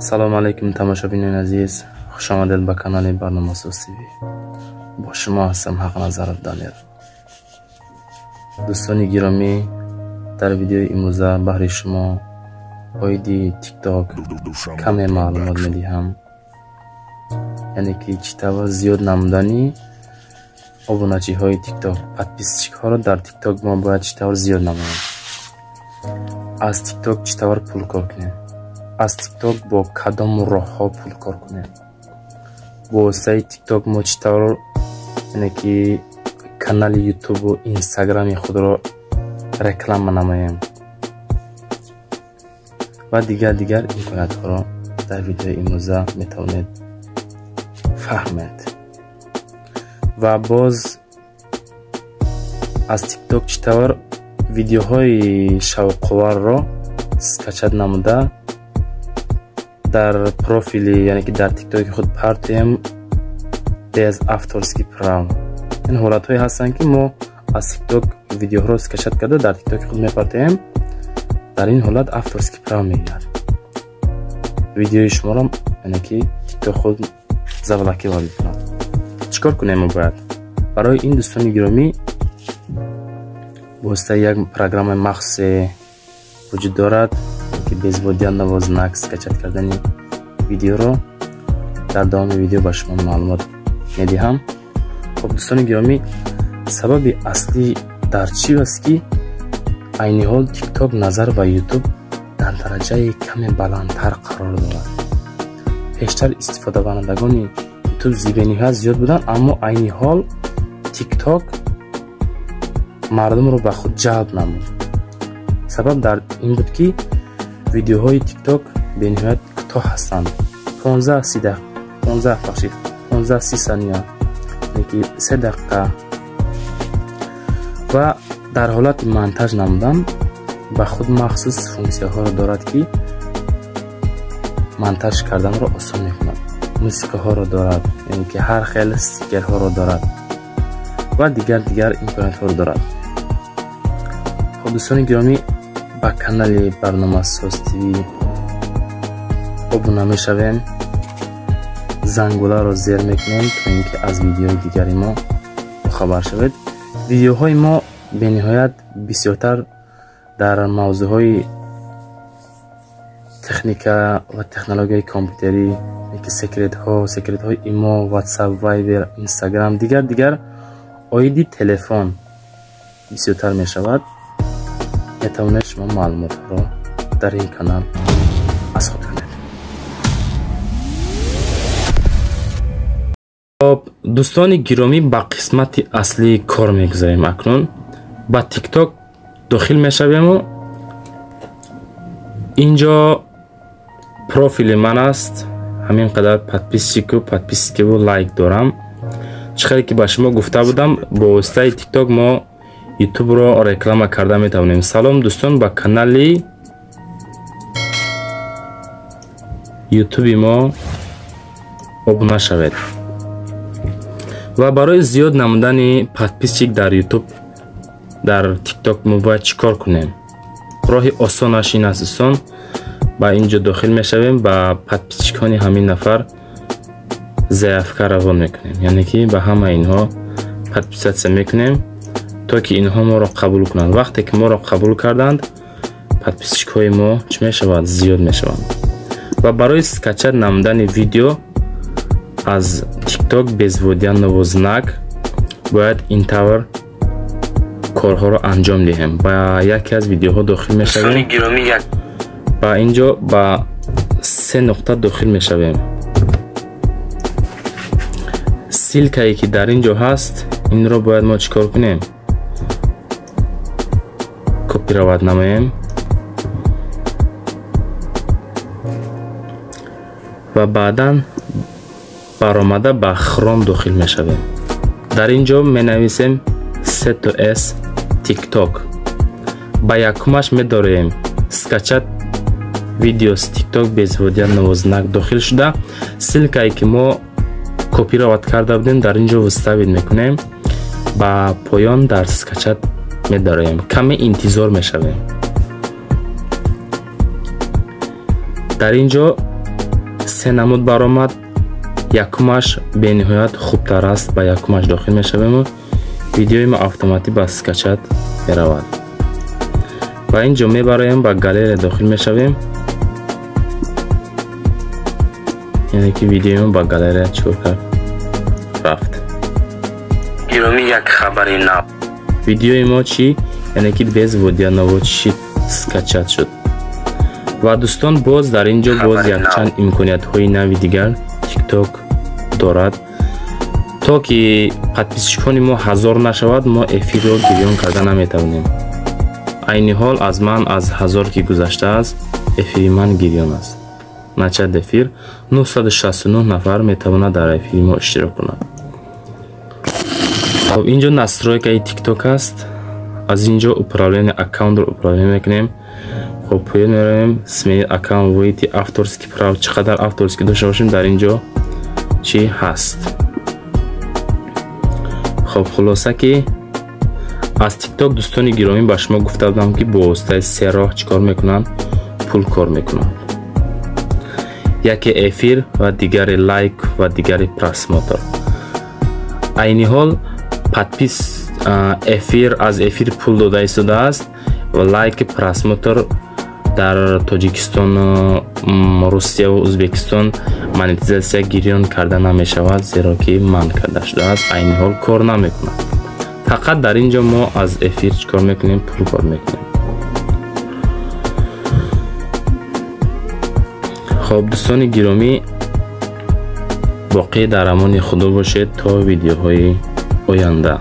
Салом алейкум, тамошобинони азиз, хуш омадед ба канали Барномасоз ТВ. Бо шумо ҳастам Ҳақназаров Дамир. Дӯстони гиромӣ, дар видеои имрӯза баҳри шумо оиди ТикТок каме маълумот медиҳам, яъне ки чӣ тавр зиёд намудани обуначиҳои ТикТок, подписчикҳоро дар ТикТок мо бояд чӣ тавр зиёд намоем, аз ТикТок чӣ тавр пул кор кунем, аз ТикТок бо кадом роҳҳо пул кор кунем, бо воситаи ТикТок мо чӣ тавр, яъне ки канали Ютубу Инстаграми худро реклама намоем ва дигар имкониятҳоро дар видеои имрӯза метавонед фаҳмед. Ва боз аз ТикТок чӣ тавр видеоҳои шавқоварро скачать намуда дар профили, яъне ки дар ТикТоки худ партоем без авторский прав. Ин ҳолатҳое ҳастанд, ки мо аз ТикТок видеоҳоро скачать карда дар ТикТоки худ мепартоем. Дар ин ҳолат авторский прав мегирад видеои шуморо, яъне ки ТикТок худ заблокировать мекунад. Чӣ кор кунем мо бояд? Барои ин, дӯстони гиромӣ, воситаи як программаи махсусе вуҷуд дорад, ки без введённого знак скачать кардани видеоро дар давоми видео ба шумо маълумот медиҳам. Хуб, дӯстони гиромӣ, сабаби аслӣ дар чӣ аст, ки айни ҳол ТикТок назар ба Ютуб дар дараҷаи каме баландтар қарор дорад. Пештар истифодабарандагони Ютуб бениҳоят зиёд буданд, аммо айни ҳол ТикТок мардумро ба худ ҷалб намуд. Сабаб дар ин буд, ки видеоҳои ТикТок бениҳоят кӯтоҳ ҳастанд, 15, бахшид, 15-30 сония, яъне ки 3 дақиқа, ва дар ҳолати монтаж намудан ба худ махсус функсияҳоро дорад, ки монтаж карданро осон мекунад. Мусиқаҳоро дорад, яъне ки ҳар хел стикерҳоро дорад ва дигар имкониятҳоро дорад. Хуб, дӯстони гиромӣ, ба канали Барномасоз ТВ обуна мешавем, зангуларо зер мекунем, то ин ки аз видеои дигари мо бохабар шавед. Видеоҳои мо бениҳоят бисёртар дар мавзӯъҳои техника ва технологияи компютерӣ, ки секретҳои имо, Ватсап, Вайбер, Инстаграм, дигар оиди телефон бисёртар мешавад. Метавонед шумо маълумотҳоро дар ин канал аз худ кунед. Хоб, дӯстони гиромӣ, ба қисмати аслии кор мегузарем. Акнун ба ТикТок дохил мешавему инҷо профили ман аст. Ҳамин қадар подписчикуву лайк дорам. Чӣ хеле ки ба шумо гуфта будам, бо воситаи ТикТок мо Ютубро реклама карда метавонем. Салом, дӯстон, ба канали Ютуби мо обуна шавед. Ва барои зиёд намудани подписчик дар Ютуб, дар ТикТок мо бояд чӣ кор кунем? Роҳи осонаш ин аст, дӯстон, ба ин ҷо дохил мешавем, ба подписчикони ҳамин нафар заявка равон мекунем, яъне ки ба ҳама инҳо подписатсия мекунем, то ки инҳо моро қабул кунанд. Вақте ки моро қабул карданд, подписчикҳои мо чӣ мешавад? Зиёд мешаванд. Ва барои скачать намудани видео аз ТикТок без введённого знак бояд ин тавр корҳоро анҷом диҳем. Ба яке аз видеоҳо дохил мешавем, ба ин ҷо ба се нуқта дохил мешавем. Ссылкае ки дар ин ҷо ҳаст, инро бояд мо чӣ кор кунем? Копировать намоем ва баъдан баромада ба Хром дохил мешавем. Дар ин ҷо менависем C2S TikTok. Ба якумаш медорем скачать видео с TikTok без введённого знак дохил шуда, ссылкае ки мо копировать карда будем, дар ин ҷо вставить мекунем, ба поён дар скачать медорем, каме интизор мешавем. Дар ин ҷо Се намуд баромад. Якумаш бениҳоят хубтар аст, ба якумаш дохил мешавему видеои мо автоматӣ ба скачать меравад. Ва ин ҷо мебароем, ба галерея дохил мешавем. Яъне ки видеои мо ба галерея чикор кард? Рафт. Гиромӣ, як хабари нав. Видеои мо чӣ? Яъне ки без водяного чӣ скачать шуд. Ва дӯстон, боз дар ин ҷо боз якчанд имкониятҳои нави дигар TikTok дорад. То ки подписчикони мо 1000 нашавад, мо эфирро гирён карда наметавонем. Айни ҳол аз ман аз 1000 ки гузаштааст, эфири ман гирён аст. Начать эфир 969 нафар метавонад дар эфири мо иштирок кунад. Хоб, ин ҷо настройкаи TikTok аст. Аз ин ҷо управление аккаунтро управление мекунем. Хоб, поён меравем, сменить аккаунт, выйти, авторский прав, чӣ қадар авторский дошта бошем, дар ин ҷо чӣ ҳаст. Хоб, хулоса ки аз TikTok, дӯстони гиромӣ, ба шумо гуфта будам, ки бо воситаи се роҳ чӣ кор мекунанд? Пул кор мекунанд. Яке эфир ва дигари лайк ва дигари просмотр. Айни ҳол подпис эфир аз эфир пул дода истодааст ва лайк, просмотр дар Тоҷикистону Русияву Ӯзбекистон монетизатсия гирён карда намешавад, зеро ки манъ карда шудааст, айни ҳол кор намекунад. Фақат дар ин ҷо мо аз эфир чӣ кор мекунем? Пул кор мекунем. Хоб, дӯстони гиромӣ, боқӣ дар амони Худо бошед то видеоҳои оянда.